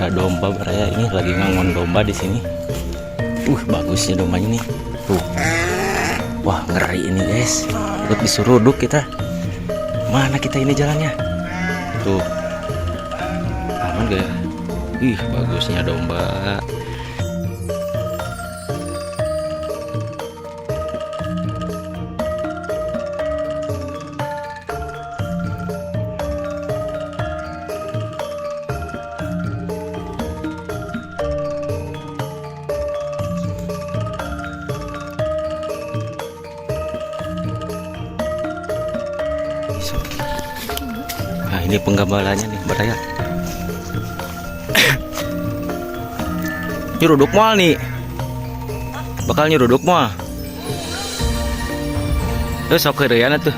Ada domba, baraya, ini lagi ngangon domba di sini. Bagusnya dombanya nih. Tuh. Wah, ngeri ini, guys. Ikut disuruduk kita. Mana kita ini jalannya? Tuh. Aman gak ya? Ih, bagusnya domba. Nah, ini penggembalanya nih, baraya. Nyuruduk moal nih. Bakal nyuruduk moal. Terus sok heureuyana tuh.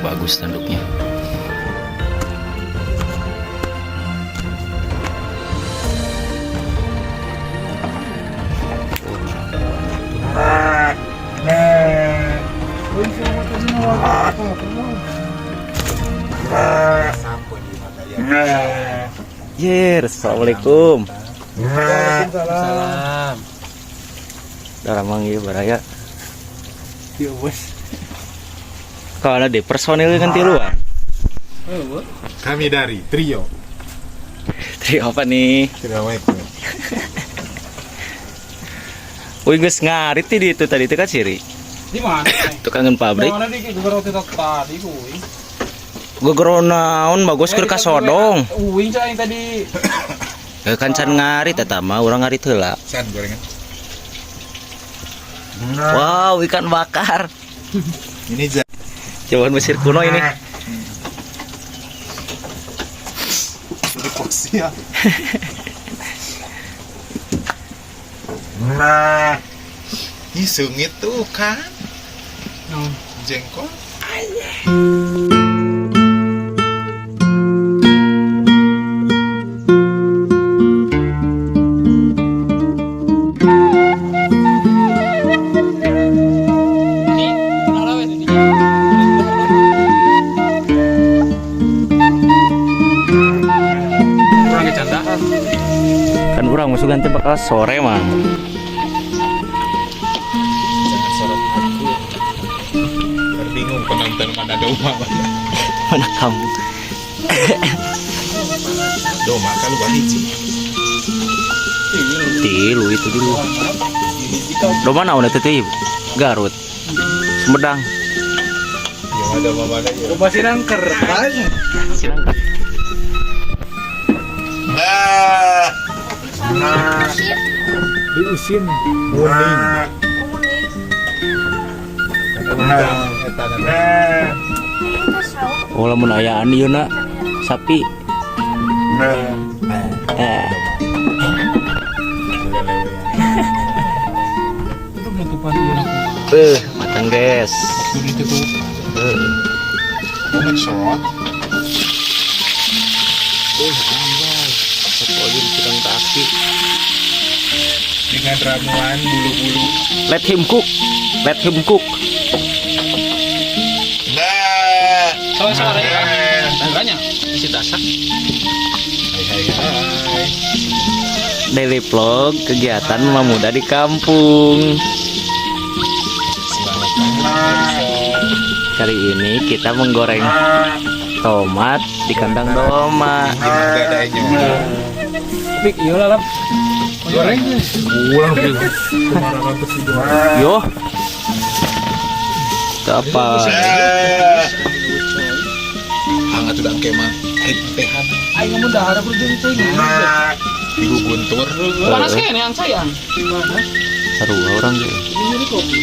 Bagus tanduknya. Yer, assalamualaikum. Waalaikumsalam. Daramang ieu, baraya. Iya, Bos. Kalau ada di personil kan tiluan. Oh, Kami dari Trio. Trio apa nih? Trio Michael. Wih, geus ngarit di itu tadi itu kan siri. Di mana? Tukangan pabrik. Mana di gegero kita tadi kuy. Gegero naon, bagus keur kasodong. Uing cai tadi. Eh, kan can ngarit eta mah, urang ngarit heula. San gorengan. Wow, ikan bakar. Ini Cobaan Mesir kuno ini. jadi porsi ya. Ih, sengit tuh kan. Jengkol. Ini kenapa wes ini? Kurang kecandaan. Kan urang masuk ganti bakal sore mah. Jangan sorot aku. Terbingung penonton mana domba mana. Mana kamu? Domba kalau hiji. Tilu itu dulu. Domba naon eta teh? Garut. Sumedang. Ya domba mana ya? Domba sinangker. Silangkan. Diusin. Kuning. Oh, lamun ayaan ieu na sapi. Eh, Itu penutupan ieu na kumaha. Beuh, matang guys. Itu tuh. Beuh. Shot. Anjay. Pokoknya tukang kaki. Dengan ramuan bulu-bulu. Let him cook. Let him cook. Sama-sama ya. Banyak. Isi tasak. Hai hai hai. Daily vlog kegiatan mama muda di kampung. Semangat banget. Kali ini kita menggoreng tomat di kandang domba. Gimana gadainya? Tapi iya lah lap. Goreng. Pulang kemana nanti digoreng. Yo. Itu apa? Hangat udah kemah. Tehan. Aing ngomong dahar aku jadi cing. Ibu guntur. Panas kayaknya yang sayang. Gimana? Seru orang gitu. Ini kopi.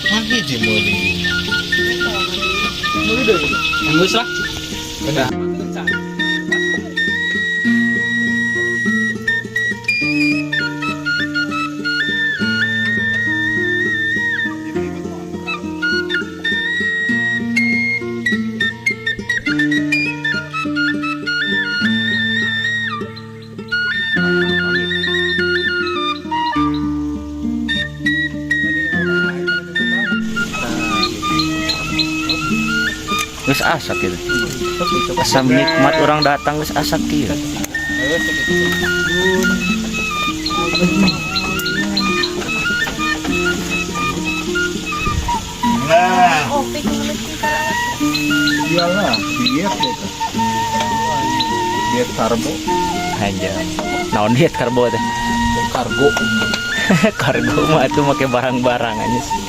Mah hiji meuli. Meuli deh. Anggus lah. Udah. Geus asak gitu. Asam nikmat orang datang geus asak kieu. Opik ngelucu kalau Iyalah, diet ya kan. Diet karbo, Aja. Naon diet karbo teh? dan kargo. Kargo mah tuh make barang-barang aja sih.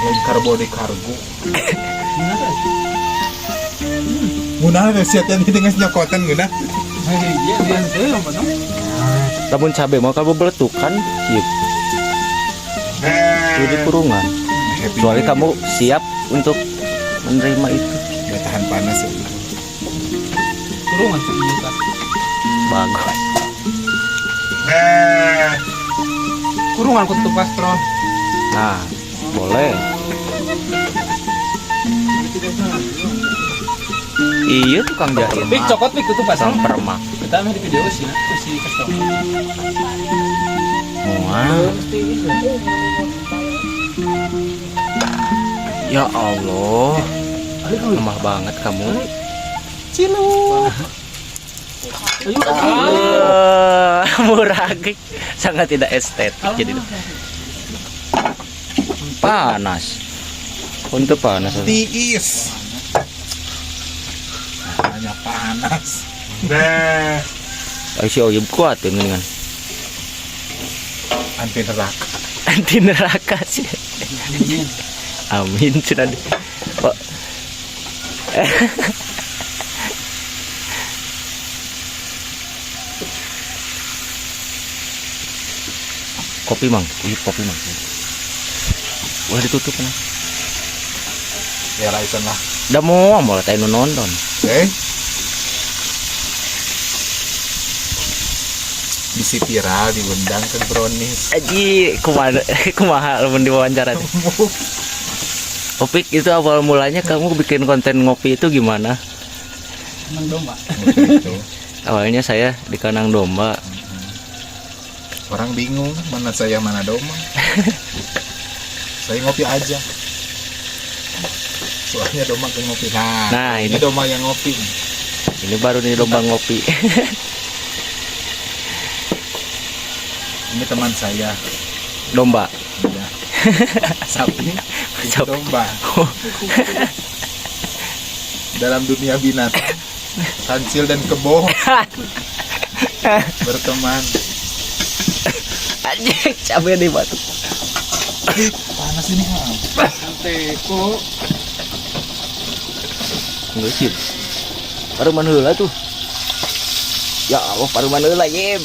Lain karbo di kargo. Ngunah teh sia teh dengan nyokotan ngeunah. Iya, dia teh apa dong? Lamun cabe mau kalau beletukan sih. Jadi kurungan. Happy Kecuali New Year. kamu siap untuk menerima itu. Nggak tahan panas ya. Kurungan sih iya tah. Bagus. Kurungan ku tutup pastron. Nah, boleh. Iya tukang jahit. Pik cokot pik tutup Tukang pastron. permak. Kita mah di video sih, nah, si kasih. Wah. Ya Allah. Lemah banget kamu. Cilu. Ayo, Murah sangat tidak estetik jadi panas. Untuk panas. Tiis. Hanya panas. Nah, Ay, si Oyub kuat ya mendingan. Anti neraka. Anti neraka sih. Amin sudah. Pak. Kopi mang, Uyub kopi mang. Udah ditutup nah. Ya Raisen lah. Udah mau mau tadi nonton. Oke. Bisi viral diundang ke Brownies. Aji, kumaha kumaha lamun diwawancara teh. Opik itu awal mulanya kamu bikin konten ngopi itu gimana? Nang domba. Gitu. Awalnya saya di kandang domba. Orang bingung mana saya mana domba. Saya ngopi aja. Soalnya domba ke ngopi. Nah, Nah, ini ini. domba yang ngopi. Ini baru nih domba ngopi. Ini teman saya. Domba. Iya. Sapi, itu Sapi. domba. Dalam dunia binatang, kancil dan kebo berteman. Anjing, cabe nih batuk. Panas ini. Teko. Enggak sih. Paruman heula tuh. Ya Allah, paruman heula, Yim.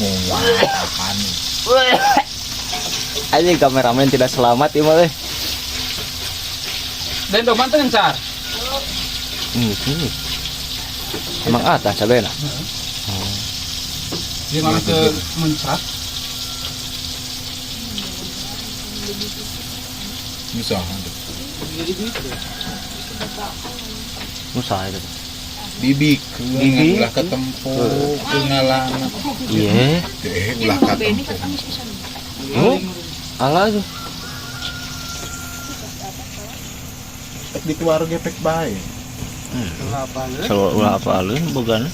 Wah, apaan nih? Anjing kameramen tidak selamat ya malah. Dan domba teh ngencar. Sini. Emang atas cabe lah. Dia malah ke muncrat. Susah. Usaha itu. Bibik, Bibik. ulah ketempo, ngalana. Iya. Ulah katempo. Oh, alah tuh. Pek di keluarga pek bae. Selalu ulah apa alun bogana.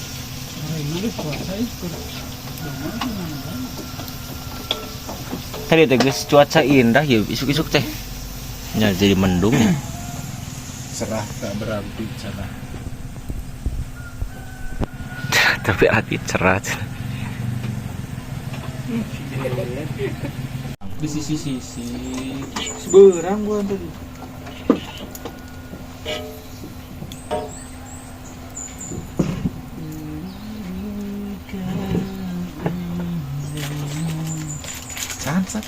Tadi teh geus cuaca indah ya isuk-isuk teh. Ya jadi mendung ya. Serah tak berarti cerah. Tapi hati cerah. Di sisi-sisi. Seberang gua tadi. Sansa.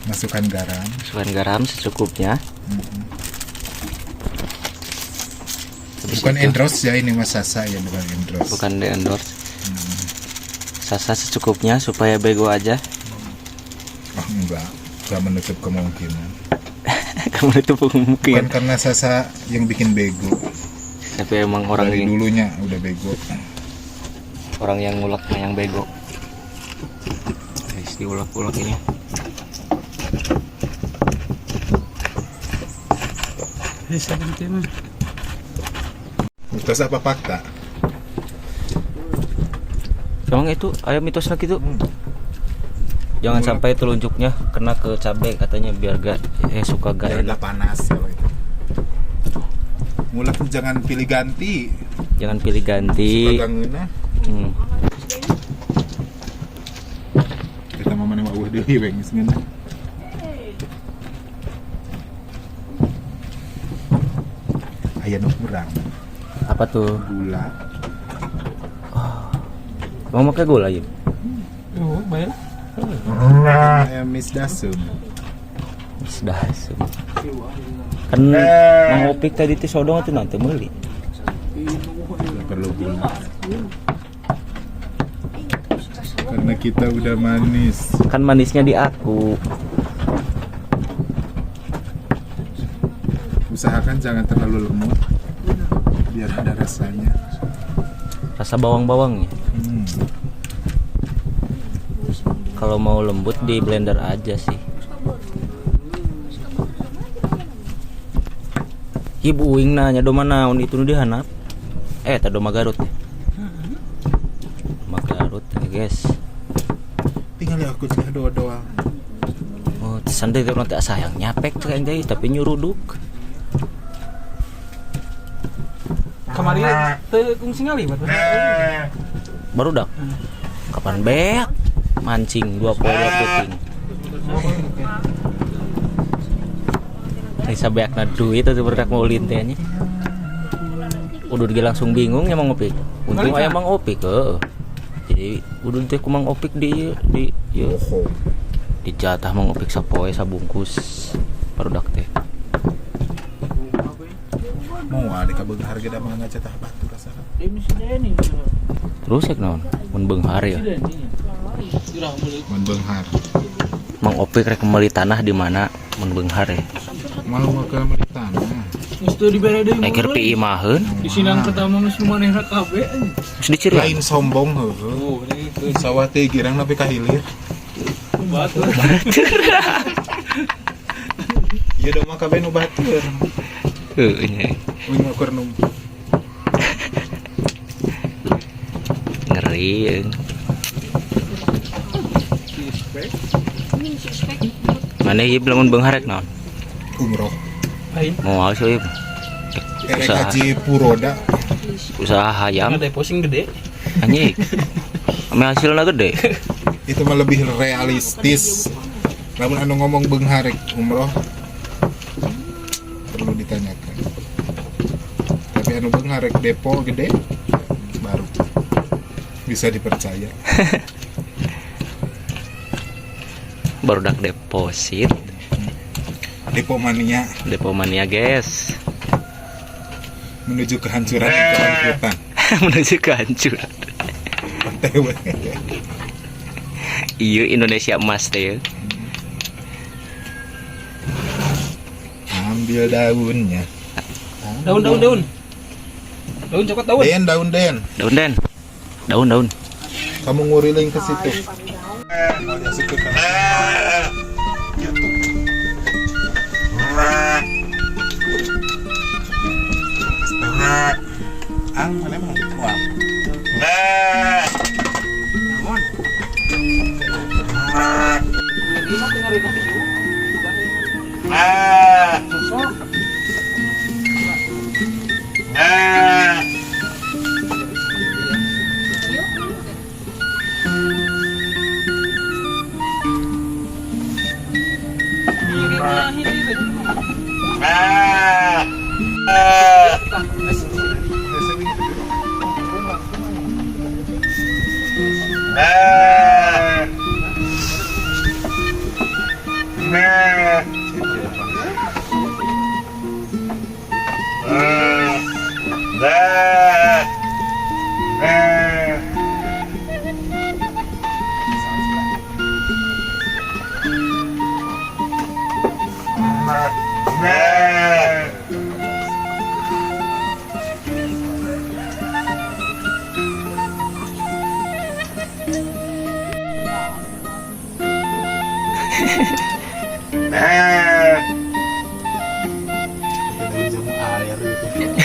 Masukkan garam. Masukkan garam secukupnya. Habis Bukan itu- endorse ya ini Mas Sasa ya, bukan endorse. Bukan di endorse. Sasa secukupnya supaya bego aja. Oh, enggak menutup kemungkinan. Kamu itu Bukan mungkin. karena Sasa yang bikin bego. Tapi emang orang Dari ini dulunya udah bego. Orang yang nguleknya yang bego. Guys, diulek-ulek ini. Bisa gitu mah. Mitos apa fakta? Emang itu ayam mitosnya gitu? Jangan sampai telunjuknya kena ke cabai katanya, biar gak suka gak Biar enak. nggak panas kalau itu. Ngulek tuh jangan pilih ganti. Jangan pilih ganti. Suka gangeuna. Kita mau mana mah eueuh deui we geus ngeunah. Aya nu kurang. Apa tuh? Gula. Mau pakai gula ya? Oh, bayar. Aya mis dasem. Sudah. Kan Mang Opik tadi tuh sodong tuh nanti beli. Nggak perlu gula. Karena kita udah manis. Kan manisnya di aku. Usahakan jangan terlalu lembut. Biar ada rasanya. Rasa bawang-bawangnya. Kalau mau lembut di blender aja sih. Ibu uing nanya domba naon itu nu dihanap. Eh, tadi domba Garut ya. Domba Garut ya, guys. Tinggal ya aku sih doa-doa. Oh, santai itu nanti sayang nyapek cek aing teh, tapi nyuruduk. Kamari teu kungsi ngali batu. Baru dak. Kapan beak? Mancing 2 poe 2 peuting. Bisa beakna duit atau berdak mau ulin teh nya. Udah dia langsung bingung ya Mang Opik. Untung aya Mang Opik heeh. Jadi udah teh ku Mang Opik di ieu Bohong. Dijatah Mang Opik sapoe sabungkus barudak teh. Mau ada kabeung harga da mah ngajatah batu rasana. Terus ya naon? Mun beunghar ya. Mun beunghar. Mang Opik rek meuli tanah di mana mun beunghar ya? Malu mau ke meuli tanah. Geus teu dibere deui. Rek keur piimaheun. Di sinang pertama geus manehna kabeh. Geus dicirian. Lain sombong heueuh. Oh, ini Sawah teh girang nepi ka hilir. batu. Ieu domba kabeh nu batur. Heueuh nya. Uing mah keur numpuk. Ngeri euy. Mana ieu lamun beunghar rek naon? Umroh. Lain. Moal sih ieu. Erek Usaha. haji puroda. Usaha hayam. Ada posting gede. Anjing. Ame hasilna gede. Itu mah lebih realistis. Lamun anu ngomong beunghar rek umroh perlu ditanyakan. Tapi anu beunghar rek depo gede baru bisa dipercaya. Barudak deposit. Depo mania. Depo mania, guys. Menuju kehancuran dan kebangkrutan. Menuju kehancuran. OTW. Iya, Indonesia emas teh. Ambil daunnya. Daun, daun, daun. Daun coklat, daun. Den, daun den. Daun den. Daun daun. Kamu nguriling ke situ. Mau diasup ke kamar. YouTube. SPW. Ang, mana emang? Wah. Naon? Lima tinggal lima tujuh. Sosok.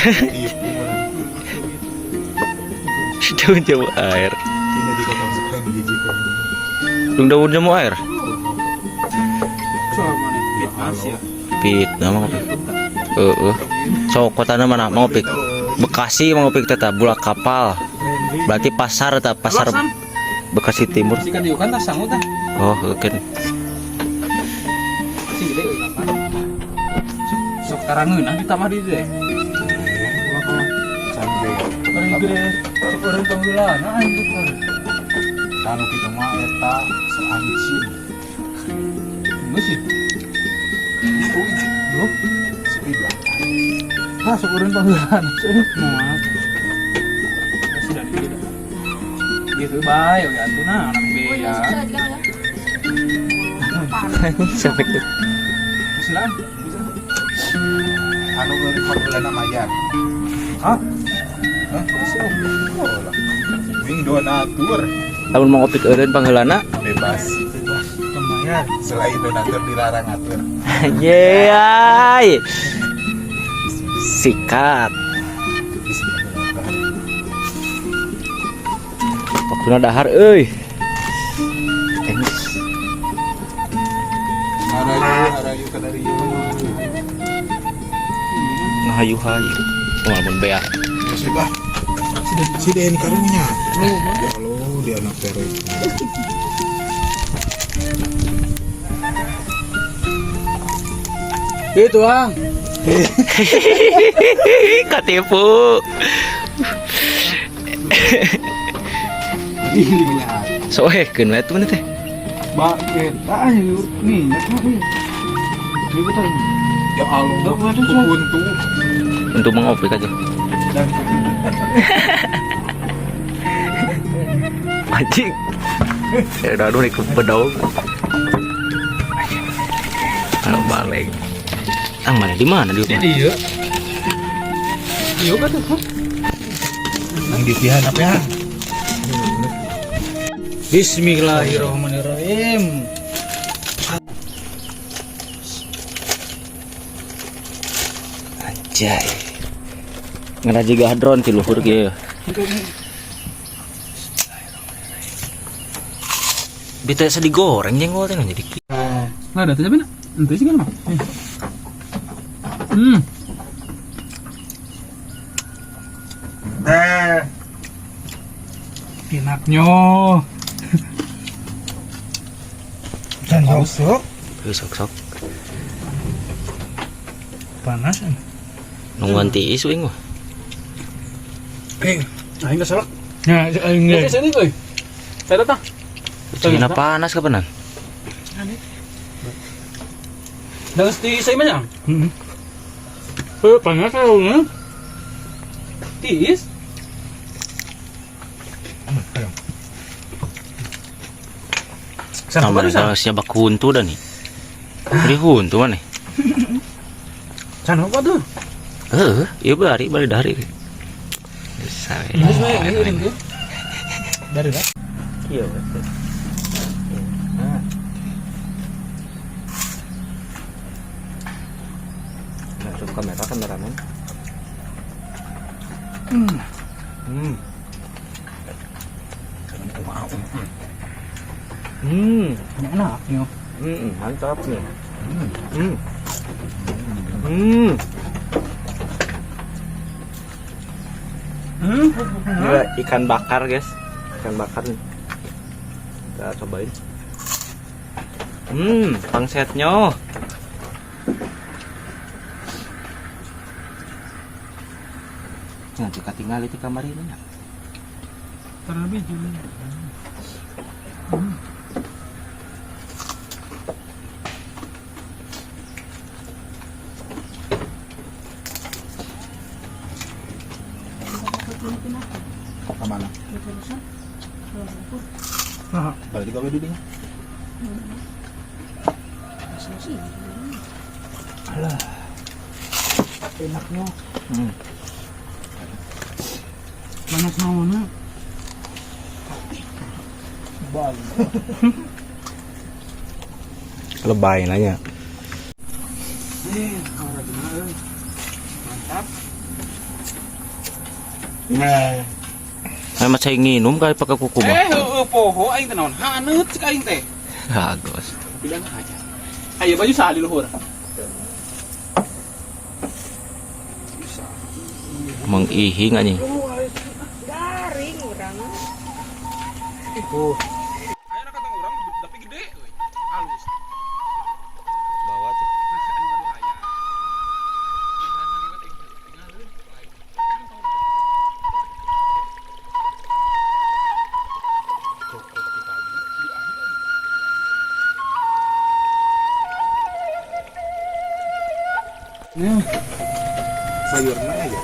Tipu orang. Daun jamu air. Ini di kota sekarang biji kan. Dung daun jamu air. Soal mana? Fitnah ya. Pit, nama ngopi. Heeh. Sok kotana mana? Mang Opik. Bekasi Mang Opik teh tah, bulak kapal. Berarti pasar tah, pasar Bekasi Timur. Si kan diukan tah sangut tah. Oh, heuh kan. Si gede euy kapan. Sok tarangeun ah ditambah di dieu. Sampai. Orang gede sok urang pangheulana aing teh. Tanu kita mah eta seancin. Geus sih. Duh, sepi belakang. Ah, sok urang pangheulana. Moal. Sudah di dieu dah. Gitu bae we atuh nah anak Oh, ya. Siapa itu? Silakan. Anu beli panggilan mayar. Hah? Hah? Oh, lah. Wing donatur Lamun Mang Opik eureun pangheulana. bebas. Bebas pembayar. Selain donatur dilarang atur. Yeay. Sikat. Di sini ada donatur. Waktuna dahar euy. Emis. Harayu, harayu kadarieu. Ngahayu-hayu. Kumaha mun beak. Terus bah. Si Den karunya. Ya Allah, dia anak perek. Itu, Ang. Katipu. Soekeun we tuh teh. Ba, eta nih, nih. Ini betul. Ya Allah, kukuntu. Untuk Mang Opik aja. Dan Anjing. Ya udah aduh ikut bedog. Anu balik. Ang mana di mana di rumah? Iya. Iya kan tuh. yang di pihan apa ya? Bismillahirrahmanirrahim. Anjay. Ngena juga drone ti luhur kieu. Bita bisa digoreng jengkol teh jadi kieu. Nggak ada tuh nak. Ente sih kan mah. Hmm. Enaknya. Dan sok. Heuh, sok sok. Panas. Nungguan tiis uing mah. Eh, Aing enggak salah. Nah, aing enggak. Sini euy. Saya datang. Cina panas kapanan? Dan di saya mana? Heeh. Panas ya. Tiis. Sama nih, siapa kuntu dah nih. Jadi huntu mana? Can apa tuh? Heeh, iya bari bari dari. Bisa. Ini ini ini. Dari lah. Iya betul. Masuk kamera kameramen. Hmm. Hmm. Enak nih. Hmm, mantap nih. Hmm. Hmm. Hmm. Ini ikan bakar, guys. Ikan bakar nih. Kita cobain. Pangsetnya. Nanti tinggal itu kamar ini ya. Terlebih juga. Kemana? Nah, Balik gawe di dinya. enaknya. Hmm. Banyak naonnya. Lebay nanya. Mantap. Ay macay nginum kali pakai kuku mah. Eh, heueuh poho aing teh naon? Haneut cek aing teh. Bagus. Bilang aja. Ayo baju saha di luhur. Mengihing anjing. Garing urang. Ayo nak kata urang tapi gede euy. Halus. Bawa tuh. Anu ngadu aya. Sayurna ya.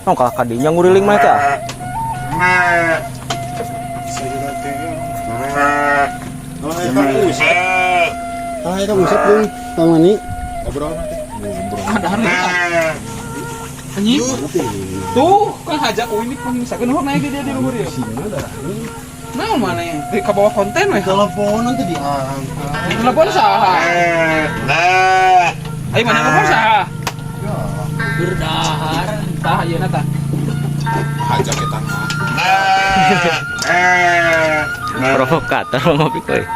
Oh, kalah kadinya nguriling mereka. Sayuran teh. Kalau eta usep. Kalau eta usep deui pamani. Ngobrol nanti. Ngobrol. Ah, dahar nih. Anjing. Tuh, kan hajak ini pangmisakeun luhur naik dia di luhur ya. Nah, mana ya? Di ke bawah konten we. Telepon nanti diangkat. Telepon saha? Ayo mana telepon saha? Berdahar, tah ayeuna tah. Hajak eta mah. Provokator mau ngopi koy.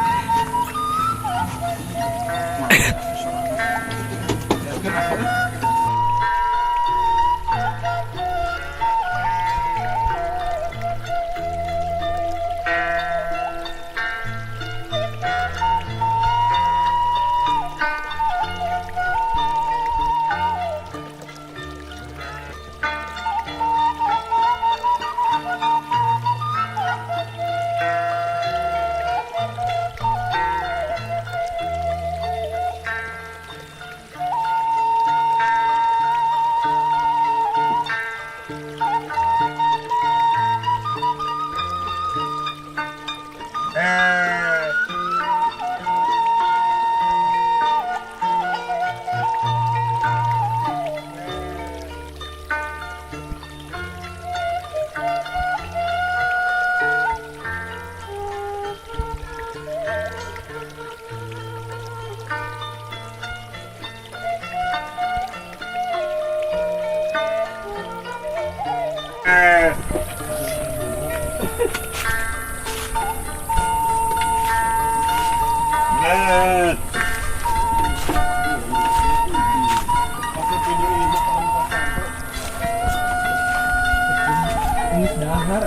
Dahar.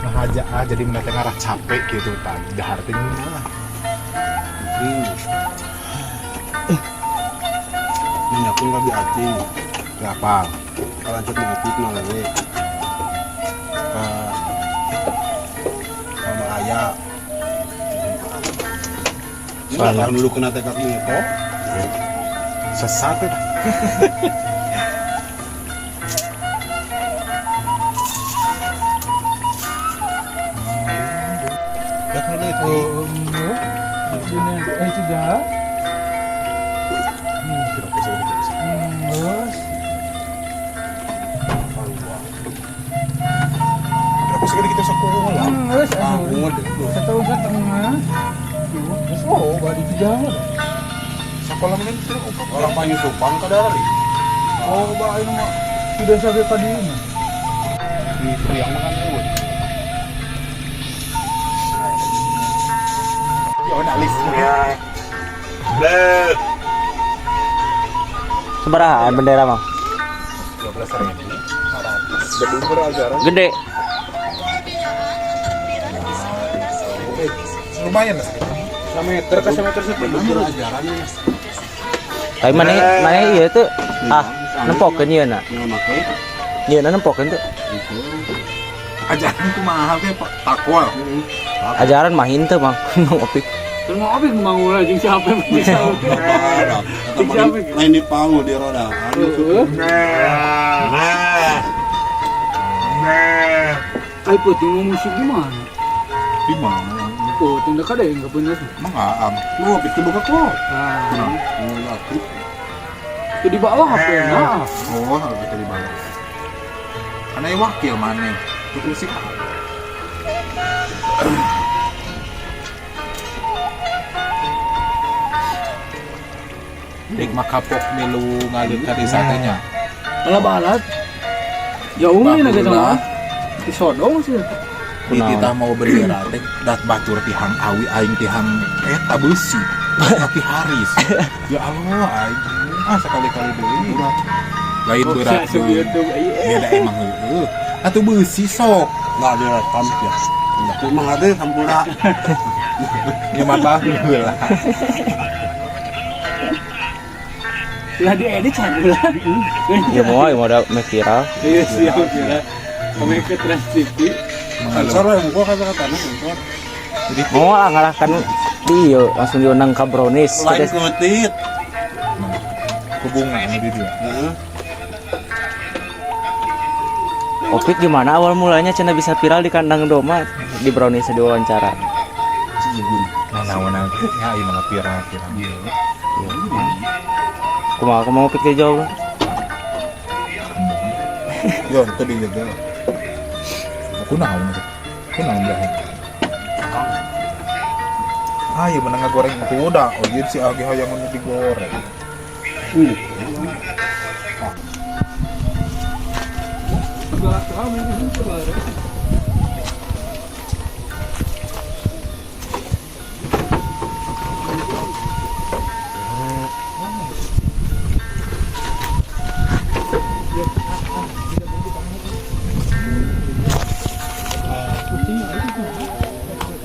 Nah aja ah jadi mendatang arah capek gitu tah. Dahar teh lah. Minyakin ka biating. Gak apa. Kalau ngopi mah we. Ka sama aya. Soalnya- Soalnya dulu kena tekak itu. Sesat ya. Oh, eh tidak. Terus. Aku segede gitu sekolah. Terus satu setengah. Oh, balik tiga. Sekolah mana itu? Orang Panyusupan ka darah. Oh, bah ini mah sudah sampai tadi ini. Di Priang makan ewe. Ya alis. Sebarahaan bendera mah. 12.000. Gedung berajaran. Gede. Lumayan lah segitu. Semeter ke semeter setengah. Tapi mana mana ieu tuh ah nempokeun ieu na. Yang make Ieu na nempokeun tuh. Ajaran kumaha kayak Pak takwa. Ajaran mah henteu mang ngopi. Terus mau habis mau jeung siapa bisa. Lain di pangu di roda. Ay puting mau musik gimana? Di mana? Oh, tenda kada yang enggak bener. Emang am. Mau itu buka kok. Nah, itu di bawah apa ya? Nah, Oh, harus kita di bawah. Karena ya wakil mana? Itu sih. Dik makapok milu ngalir ka desa teh nya. Malah balat. Jauh nih naga Baheula. sama. Disodong sih. Di titah mau bendera teh dat batur tihang awi aing tihang eta beusi. Tapi haris. Ya Allah aing ah sekali-kali deui. Lain berat deui. Ya da emang heueuh. Atuh beusi sok. Nggak direkam ya. Cuma ada sampura. Ya mah baheula. Lah diedit lah. Ya mau ya mau ada meh viral. Iya siap ya. Kami ke Trans TV. Sensor yang gua kata-kata sensor. Jadi Mau ah ngalahkan dia langsung diundang ke brownies. Lain kutit. hubungan di dia. Heeh. Opik gimana awal mulanya cina bisa viral di kandang domba di brownies diwawancara. Si Igun. Nah, naon ya ieu mah viral-viral. Iya. Kumaha kumaha Opik dijawab? Yo, itu dijaga. Aku naon tuh. Aku naon jahe. Ah, iya menang ngagoreng itu udah. Oh, iya si Agi hayang nu digoreng.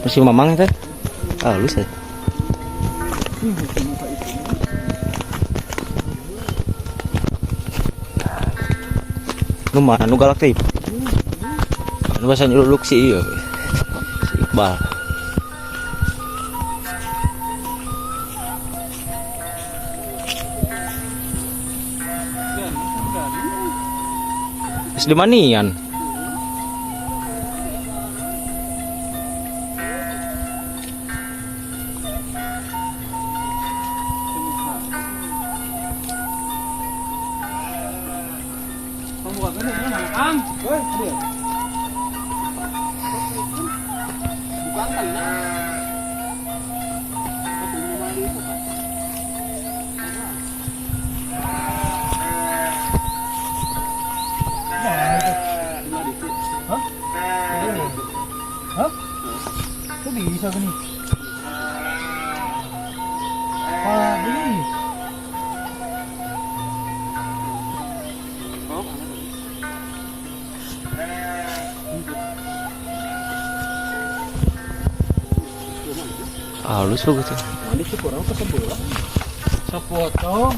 Masih mamang itu? Halus ya. Nu mana nu galak teh? Nu bahasa nyeluluk si ieu. Si Iqbal. Terus di manian? Kang, woi, dia. Bukan kan? Hah? Kok bisa gini? Wah, ini. Halus bagus ya. Sepotong.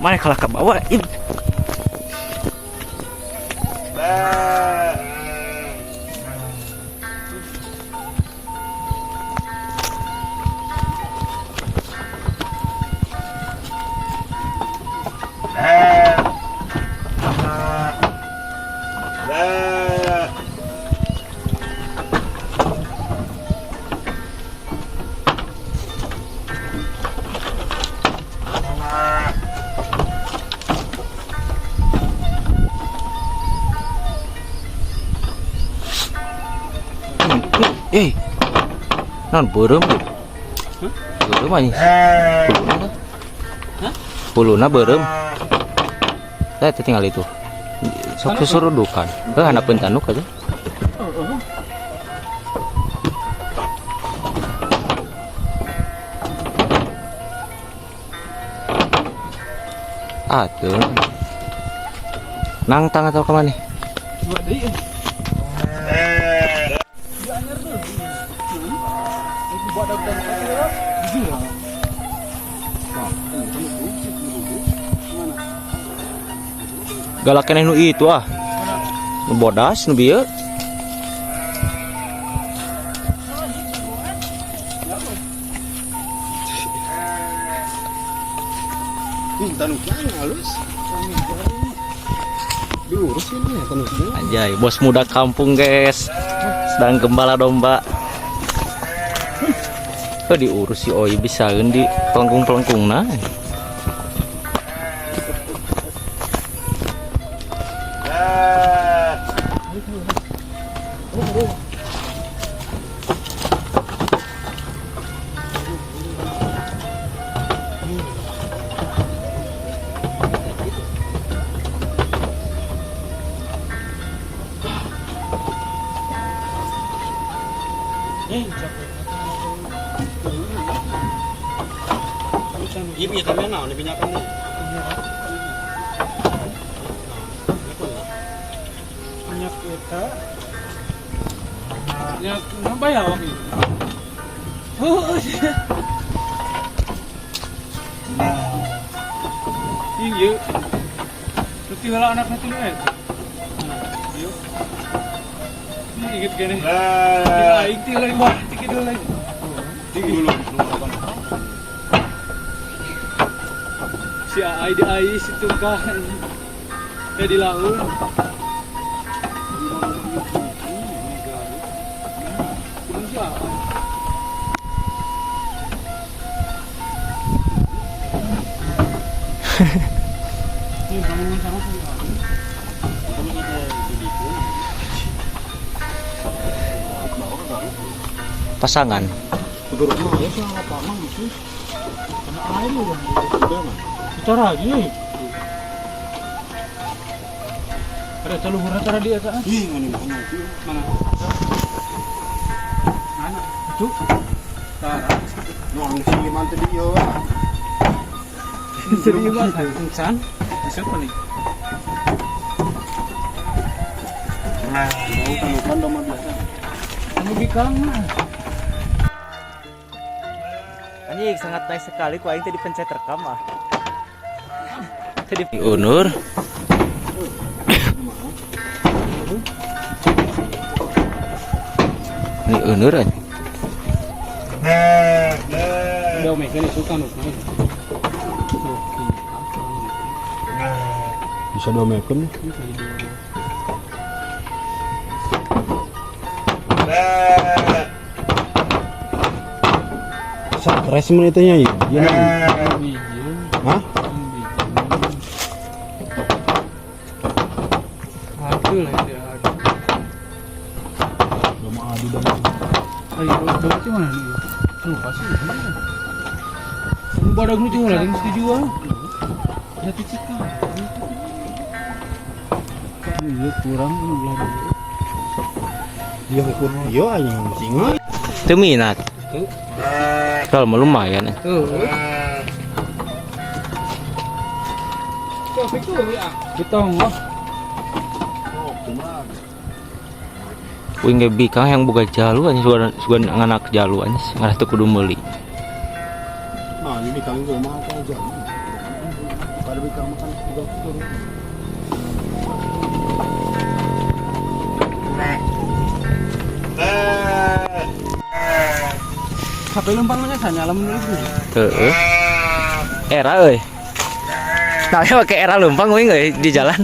Mana kalah ke bawah? Ih. Eh, non beureum ieu. Beureum anjing. Huluna teh. Huluna beureum. Teh teh tinggal itu. Sok susurudukan. Heuh handapeun tanduk aja. Ah, tuh. Nangtang atau kemana? Dua deui. Galak keneh nu itu ah. Nu bodas nu bieu. Tanuknya halus. Diurus ini ya tanuknya. Anjay, bos muda kampung guys. Sedang gembala domba. Oh, diurus si Oi bisa di pelengkung-pelengkung nah. Iya, tapi naon dipinjakan nih. Minyak eta. Minyak apa ya waktu itu? Oh, iya. Iya. Terus heula anakna teh nu eta. Nah, iya. Ini inget kene. Tinggal aing tinggal di bawah, tinggal lagi. Dulu. Si Ai di Ai si tungkah teh di laut. Kudu si Ai. Ini bangun sama si Ai. Pasangan. Kudu mah ya sih apa mah sih. Kena air lu udah mah. Bicara lagi. Ada celuhurna tara di eta. Ih, ngene mana sih? Mana? Mana? Itu. Tara. Nu anu sih gimana tadi ieu? Serius banget. Insan. Siapa nih? Bau tanukan domba biasa. Anu bikang mah. Anjing sangat nice sekali ku aing tadi pencet rekam ah. Tadi unur. Ini unur aja. Udah mekan itu kan udah. Bisa dua meter nih. Stres menitnya ya. Iya. Hah? Aduh lah itu aduh. Domba adu domba. Ayo, domba itu mana nih? Tuh pasti. Ini badag nu lah, yang dijual. Jati cika. Iya kurang ini belah dulu. Iya ukur. Iya anjing singa. Teu minat. Kalau mah lumayan. Tuh. Tuh, itu ya. Betong oh. Uing ge bikang yang boga jalu anjing sugan sugan nganak jalu anjing ngarah teu kudu meuli. Nah, ini bikang gue mah apa aja. Pada bikang makan tiga puluh. Sampai lempang mana saya nyalam dulu. Heeh. Era euy. Nah, ya pakai era lempang uing euy di jalan.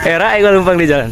Era aing lempang di jalan.